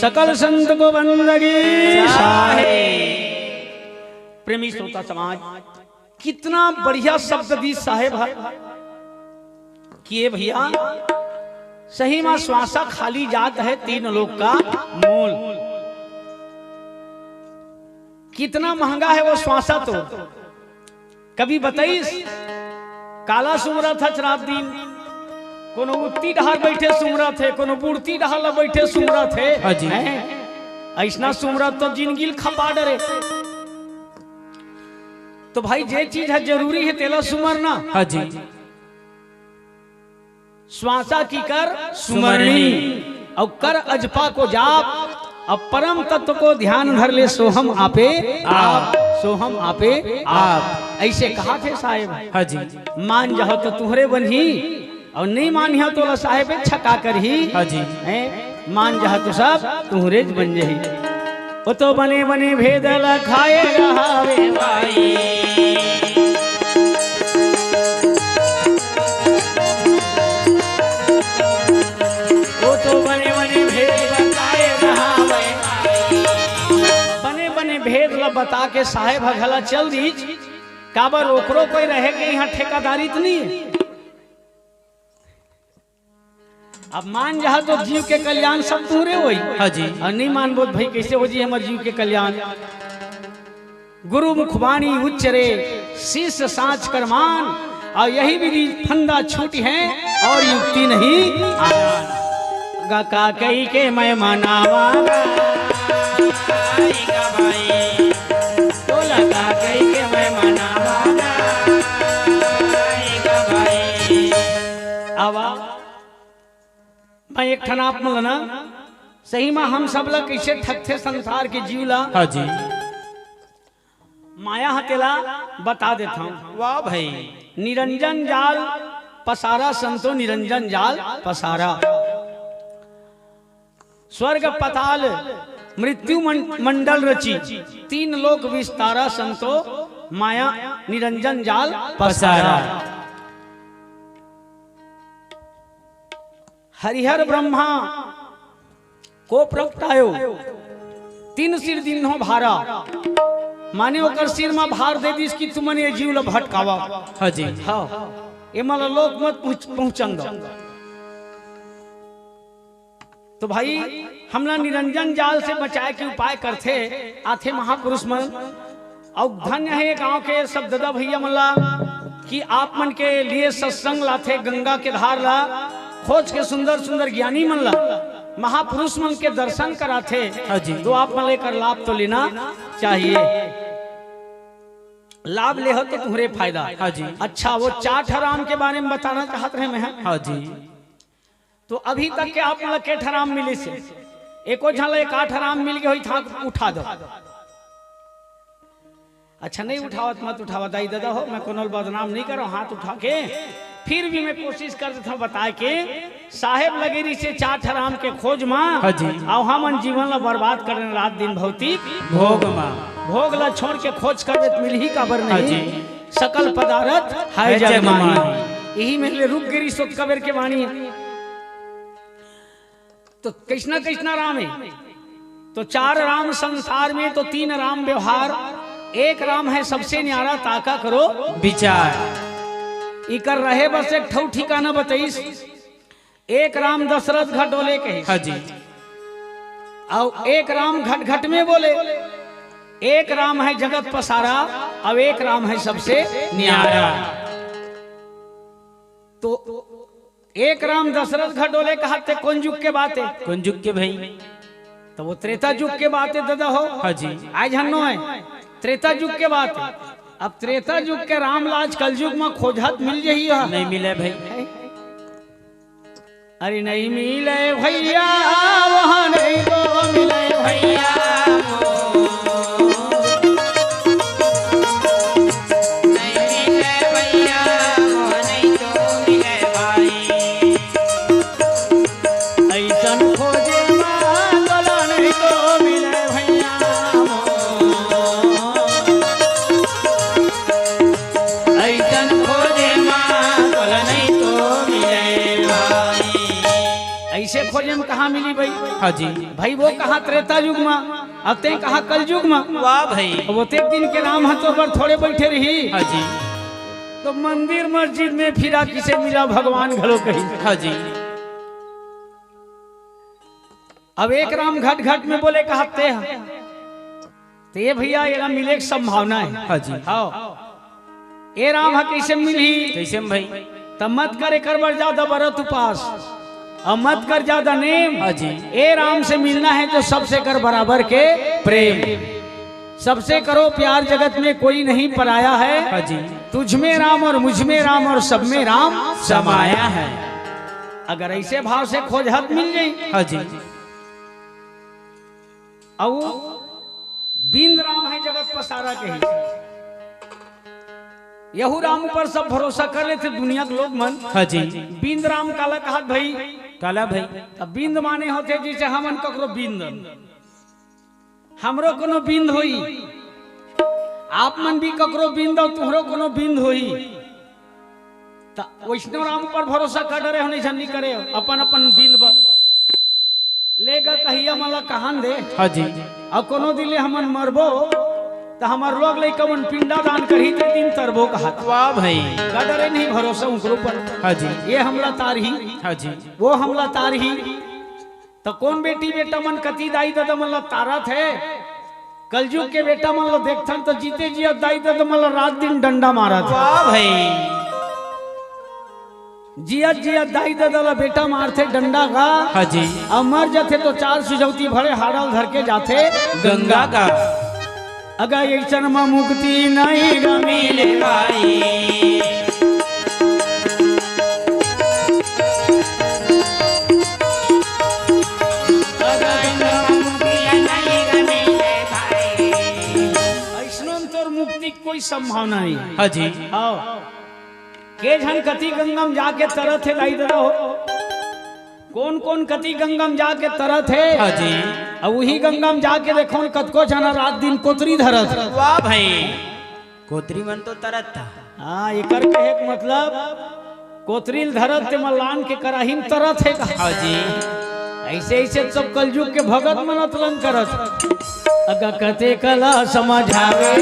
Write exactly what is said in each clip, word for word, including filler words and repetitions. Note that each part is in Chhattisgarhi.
सकल संत को बंदगी साहेब। प्रेमी श्रोता समाज, कितना बढ़िया शब्द दिस साहेब ह कि ये भैया, सही म श्वासा खाली जात हे तीन लोक का मूल। कितना महंगा हे वो श्वासा तो। कभी बताइस, काला सुमरत हच रात दिन, कोनो उत्ती डहार बइठे सुमरत हे, कोनो बुड़ती डहार ला बइठे सुमरत हे। हाँ जी। हैं? अइसना सुमरत तो जिनगी ल खपा डरे। तो भाई, जे चीज ह जरूरी हे, तेला सुमरना। हाँ जी। श्वासा की कर सुमरनी, सुमरनी। अउ कर अजपा को जाप, अब परम तत्व को ध्यान धर ले, सोहम आपे आप। आप, सोहम आपे आप। आप। अइसे कहाथे साहेब। हाँ जी। मान जाहू तो तुंहरे बनही, अउ नइ मानिहा तोला साहेब छका करही। हाँ जी। हैं? मान जाहू तो सब तुंहरेच बन जाही। ओ तो बने बने भेद ल खाए रहावे भाई। ओ तो बने बने भेद बताए रहावे भाई। बने बने भेद ल बता के साहेब ह घला चल दीच। काबर ओकरो कोई रहे के इहाँ ठेकादारी तो नइ हे। अब मान जाहू तो जीव के कल्याण सब तुंहरे होही। हाँ जी। अउ नइ मानबो त भाई, कइसे हो जी हमर जीव के कल्याण? गुरु मुखबाणी उच्चरे, शिष्य साच कर मान, अउ यही विधि फंदा छूटी है, अउ युक्ति नहीं आन। गा का कही के मैं मनावा गा, आई गा भाई। तोला का कही के मैं मनावा गा, आई गा भाई। आवा, मैं एक ठन आप मन ल ना, सही म हम सब ला कइसे ठगथे संसार के जीव ला। हाँ जी। माया ह तेला बता देथंव। वाह भाई। निरंजन जाल पसारा संतो, निरंजन जाल पसारा। स्वर्ग पताल मृत्यु मन-, मंडल रची, तीन लोक विस्तारा संतो, माया निरंजन जाल पसारा। पसारा। हरिहर ब्रह्मा को प्रगटायो, तीन सिर दीन्हों भारा। माने ओकर सिर म भार दे दिस कि तुमन ये जीव ल भटकावा। हाँ जी। हाँ, एमा ल लोक मत पहुँच-, पहुँचन दो। तो भाई, हमला निरंजन जाल से बचाए के उपाय करथे, आथे महापुरुष मन। अउ धन्य हे गांव के सब ददा भैया मन ला कि आप मन के लिए सत्संग लाथे, गंगा के धार ला खोज के सुंदर सुंदर ज्ञानी मन ला, महापुरुष मन के दर्शन कराथे। हाँ जी। तो आप मन ला एकर लाभ तो लेना चाहिए। लाभ लेहू तो तुंहरे फायदा। हाँ जी। अच्छा, वो चार ठा राम के बारे म बताना चाहत रहेंव मैं। हाँ जी। तो अभी तक के आप मन ला के ठा राम मिलिस हे? एको झन ला एक आठ राम मिल गे होही, हाथ उठा दो। अच्छा, नइ उठावव त मत उठावव, दाई ददा हो, मैं कोनो ल बदनाम नइ करंव। हाथ उठा के फिर भी मैं कोशिश कर देथंव बताए के, साहेब लगे रहिसे चार ठा राम के खोज म। हाँ जी। अउ हमन जीवन ला बर्बाद करन रात दिन भौतिक भोग म। भोग ला छोड़ के खोज करबे त मिलही काबर नहीं। हाँ जी। सकल पदारथ है है जग जग माही। माही। इही मेर ले रुक गे रहिस ओतका बेर के बानी। तो कइसना कइसना राम हे? तो चार राम संसार में, तो तीन राम व्यवहार, एक राम है सबसे न्यारा, ताका करो विचार। इकर रहे बस एक ठऊ ठिकाना बताइस। एक राम दशरथ घर डोले कहिस। हाँ जी। अउ एक राम घट घट में बोले। एक राम है जगत पसारा, अउ एक राम है सबसे न्यारा। न्यारा। तो एक राम दशरथ घर डोले कहाथे, कोन जुग के बात हे? कोन जुग के भाई? तो वो त्रेता जुग के बात हे, ददा हो। हाँ जी। आज हन्नो है, त्रेता जुग के बात हे। अब त्रेता जुग के राम ला आज कलजुग म खोजहू त मिल जही ह? नहीं मिले भाई। अरे नहीं मिले भैया, वहाँ नहीं तो मिले भैया। नहीं मिले भैया, वहाँ नहीं तो मिले भाई। अइसन खोजे मा तोला नहीं तो मिले भैया। अइसन खोजे मा तोला नहीं तो मिले भाई। अइसे खोजे में कहाँ मिली भाई? हाँ जी। भाई वो कहाँ त्रेता युग में, अब ते कहाँ कलयुग में? वाह भाई। अब ओतेक दिन के राम ह तोर बर थोड़े बैठे रही। हाँ जी। तो मंदिर मस्जिद में फिरा किसे मिला भगवान घलो कही। हाँ जी। अब एक राम घट घट में बोले कहाते हैं, तो ये भैया एला मिले के संभावना है। हाँ जी। हाँ। ए राम ह कइसे मिलही? कइसे में भाई? त मत कर एकर बर जादा बरत उपास, अउ मत कर जादा नेम। हाँ जी। ए राम से मिलना है तो सबसे कर बराबर के प्रेम। सबसे करो प्यार, जगत में कोई नहीं पराया है। हाँ जी। तुझ में राम और मुझ में राम और सब में राम समाया है। अगर ऐसे भाव से खोजहत मिल जाई। हाँ जी। अउ बिंद राम है जगत पसारा के ही। यहू राम ऊपर सब भरोसा कर लेथे दुनिया के लोग मन। हाँ जी। बिंद राम काला कहत भाई? काला भाई? अब बिंद माने होथे जैसे हमन ककरो बिंद, हमरो कोनो बिंद होई, आप मन भी ककरो बिंद अउ तुहरो कोनो बिंद होई। त वैष्णव राम ऊपर भरोसा कर डरे हो, नहीं झन नहीं करे हो, अपन अपन बिंद बर। लेगा कहिया मला कहान दे। हाँ जी। अउ कोनो दिन ले हमन मरबो, त हमर लोग लइका मन पिंडा दान करही ते दिन तरबो कहत। वाह भाई। का डरे नहीं भरोसा उनकरो पर। हाँ जी। ये हमला तारही, हाँ जी। वो हमला तारही। त कौन बेटी बेटा मन कति दाई ददा मन ला तारत हे? कलयुग के बेटा मन ला देखथन त जीते जिया दाई ददा मन ला रात दिन डंडा मारत हे। वाह भाई। जिया जिया दाई ददा ला बेटा मारथे डंडा का। हाँ जी। अउ मर जाथे तो चार सुजौती भरे हाड़ा ल धर के जाथे गंगा गंगा। का। अगा अइसन म मुक्ति नहीं ग मिले भाई। अइसनो म तोर मुक्ति के कोई संभावना नहीं। हाँ जी। आओ। के झन कति गंगा म जाके तरत हे दाई ददा हो। कौन कौन कति गंगा म जाके तरत हे। हाँ जी। अउ उही गंगा म जाके देखो न कतको झन रात दिन कोतरी धरत हे। वाह भाई। कोतरी मन तो तरत था। हाँ, एकर कहे के मतलब कोतरी ल धरत ते मलान के कराही म तरत हे का? हाँ जी। ऐसे ऐसे सब कलयुग के भगत मन अतलन करत। अगा कते कला समझावे।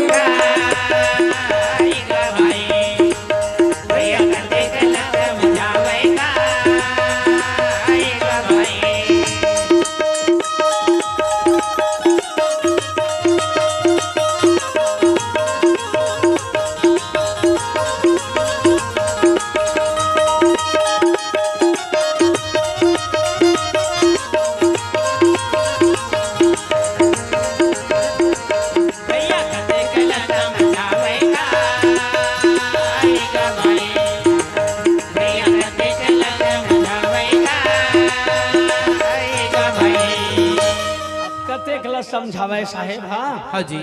कतेक ला समझावे साहेब, हाँ। हाँ जी।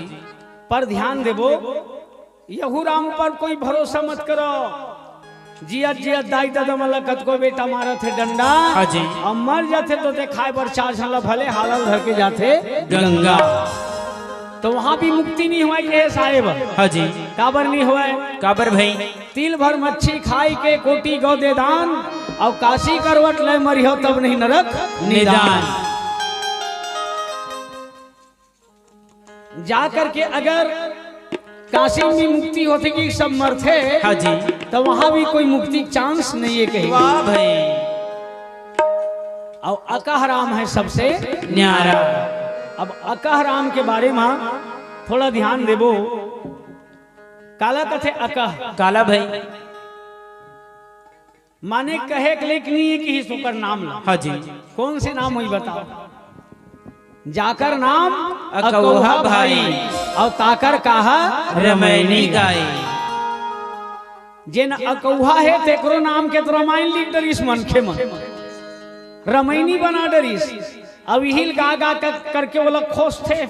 पर ध्यान देबो, यहू राम पर कोई भरोसा मत करो। जियत जियत दाई ददा मन ला कतको बेटा मारत हे डंडा। हाँ जी। अउ मर जाथे तो देखाय बर चार झन ला भले हाड़ा ल धर के जाथे गंगा। तो वहाँ भी मुक्ति नहीं होवय ये साहेब। हाँ जी। काबर नहीं होवय? काबर भाई? तिल भर मच्छी खाई के कोटि गौ दे दान, अउ काशी करवट लय मरिहो तब नहीं नरक निदान। निदान। जा करके अगर काशी में मुक्ति होथे कि सब मरथे, हाँ जी। तो वहाँ भी कोई मुक्ति के chance नहीं है कहीं। वाह भाई। अउ अकह राम है सबसे न्यारा। अब अकह राम के बारे में थोड़ा ध्यान देबो। काला कथे अकह? काला भाई? माने कहे के लेक नहीं है कि ओकर नाम ला। हाँ जी। कौन से नाम होई बताओ? जाकर नाम अकौहा अकौहा भाई, भाई। अउ ताकर काहा रमैनी गाई। जेन अकौहा हे तेकरो नाम के तो रमायन लिख डरिस मनखे मन, रमैनी बना डरिस। अब इहिल गा गा कर, करके ओला खोजथे।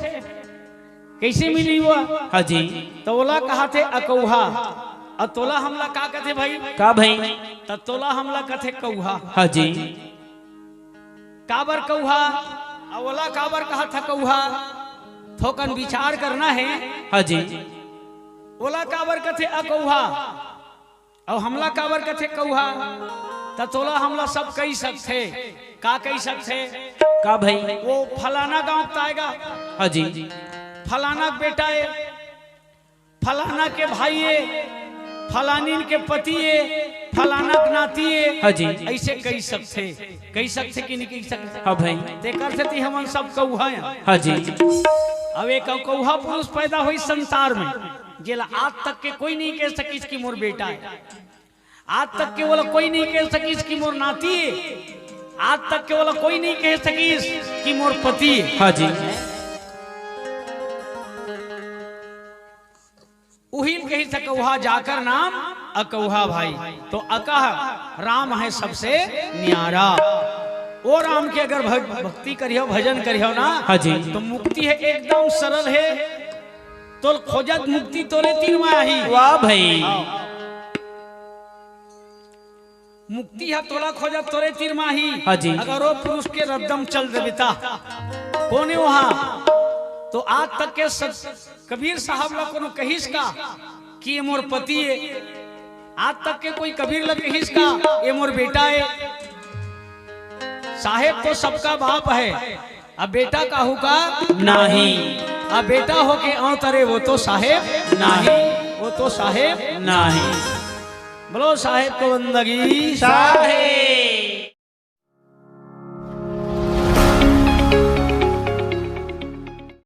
कइसे मिली वो? हाँ जी। तो ओला कहाथे अकौहा। अउ तोला हमला का कथे भाई? का भाई? त तोला हमला कथे कौहा। हाँ जी। काबर कौहा? अउ ओला काबर कहाथे कौहा? थोकन विचार करना है। हाँ जी। ओला काबर कथे अकौहा? अउ हमला काबर कथे कौहा? त तोला हमला सब कहि सकथे। का कहि सकथे? का भाई? वो फलाना गांव के आएगा, हाँ जी। फलाना के बेटा है, फलाना के भाई है, फलानिन के पति है, फलाना के नाती है। हाँ जी। ऐसे कहि सकथे, कहि सकथे कि नहीं कहि सकथे? हाँ भाई। तेकर सेती हमन सब कौहा हैं। हाँ जी। अब एक कौहा पुरुष पैदा होई संसार में, जेला आज तक के कोई नहीं कह सकिस कि मोर बेटा है। आज तक के ओला कोई नहीं कह सकिस कि मोर नाती है। आज तक के ओला कोई नहीं कह सकिस कि मोर पति है। हाँ जी। उहिल कहि सकौहा जाकर नाम अकौहा भाई। तो अकह राम है सबसे न्यारा। ओ राम के अगर भग-, भक्ति करियो, भजन करियो ना, हाँ जी। तो मुक्ति है एकदम सरल है। तो खोजत मुक्ति तोरे तीर में आही। वाह भाई। मुक्ति ह तोला खोजत तोरे तीर म आही। हाँ जी। अगर वो पुरुष के रद्दम चल देबे ता, कोने वहाँ? तो आज तक के सत-, कबीर साहब ला कोनो कहिस का कि ये मोर पति है? आज तक के कोई कबीर ला कहिस का ये मोर बेटा है? साहेब तो सबका बाप है, अब बेटा काहू का? नाही। अब बेटा होके अंव तरे वो तो साहेब नाही। नाही, वो तो साहेब नाही। बोलो साहेब को बंदगी। साहेब।